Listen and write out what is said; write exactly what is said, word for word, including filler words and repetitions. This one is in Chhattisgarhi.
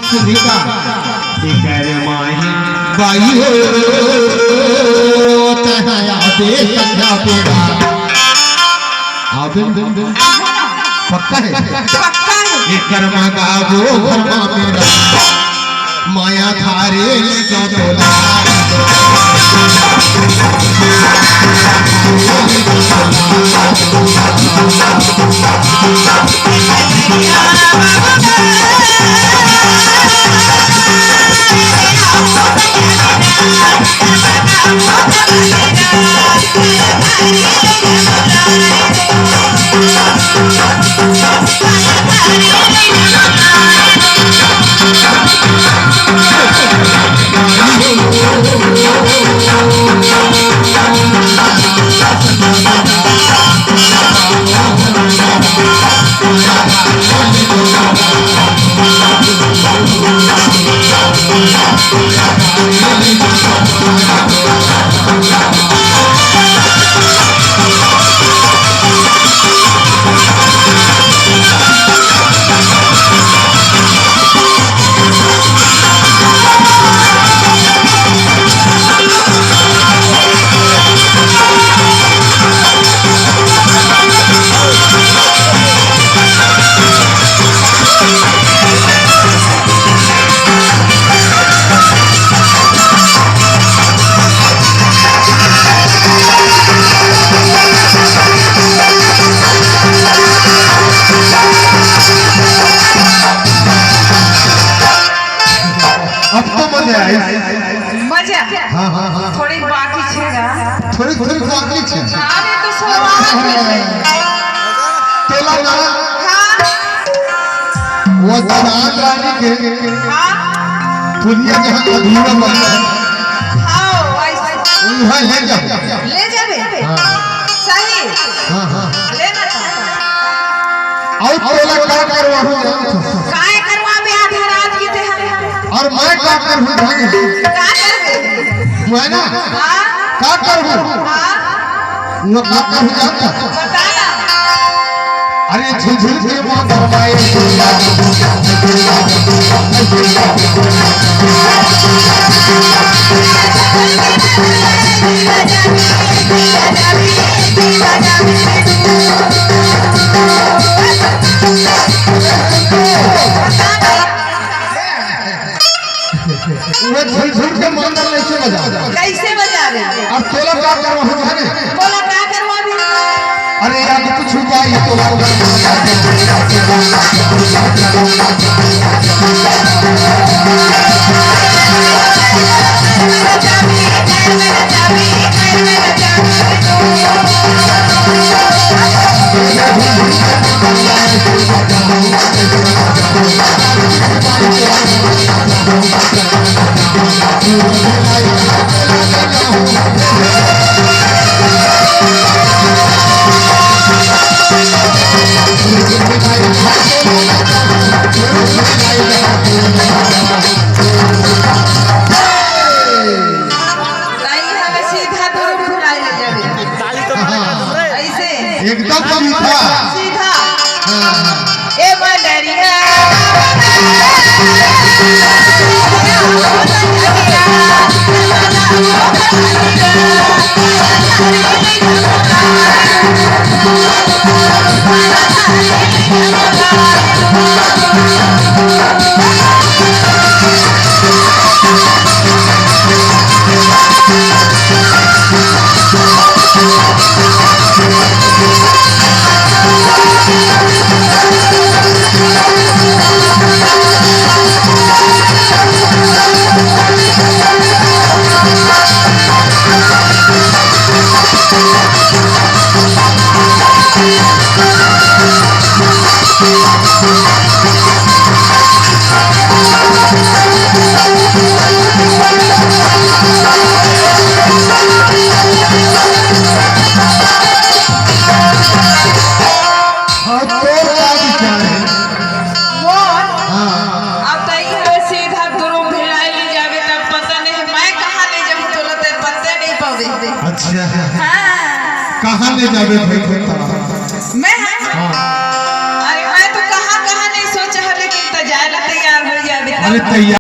सुनीता, एकर माही बाई हो, तहया दे संध्या बेरा। आबे, पक्का है? पक्का है। एकर माँ गाबो घर माँ मेरा, माया थारे ले जाओ तोला। अब तो मजा आई। मजा। हाँ, हाँ, हाँ। थोड़ी बाकी छेगा। थोड़ी, थोड़ी बाकी छे। अरे तो शुरुआत है। तोला ना। हाँ। वो चांद रानी के। हाँ। दुनिया जहाँ अधूरा बना है। हाँ, वैसे। वहाँ ले जाओ। ले जाबे। हाँ। सही। हाँ, हाँ। लेना था। अउ तोला का करवाहूँ? काय करवाबे आधा रात के ते हर? अउ मैं का करहूँ भाई? का करबे? मैं ना हाँ? का करहूँ? हाँ? वो का करहूँ जानता? बता ना। अरे झुझुर के मोटर माए। वो झुरझुर के मंदर कैसे बजा? कैसे बजा रे? अउ तोला का करवाहूँ जाने? बोला का करवाबे? अरे यार कुछ छुपाई तो ताई हमें सीधा दुरुग भुलाए ले जाबे। ताली तो बजा दो रे। ऐसे। एकदम मीठा। सीधा। हाँ, हाँ। ए बंदरिया। हाँ, तोर का विचार है? मोर? हाँ। अब तई हमें सीधा दुरुग भिलाई ले जाबे, तब पता नहीं मैं कहाँ ले जाऊँ, तोला ते पता नहीं पावे। अच्छा। हाँ। कहाँ ले जाबे भाई, बताओ। मैं? हाँ। अरे, मैं तो कहाँ, कहाँ नहीं सोचा है, लेकिन तो जाए ला तैयार हो जाबे। अरे तैयार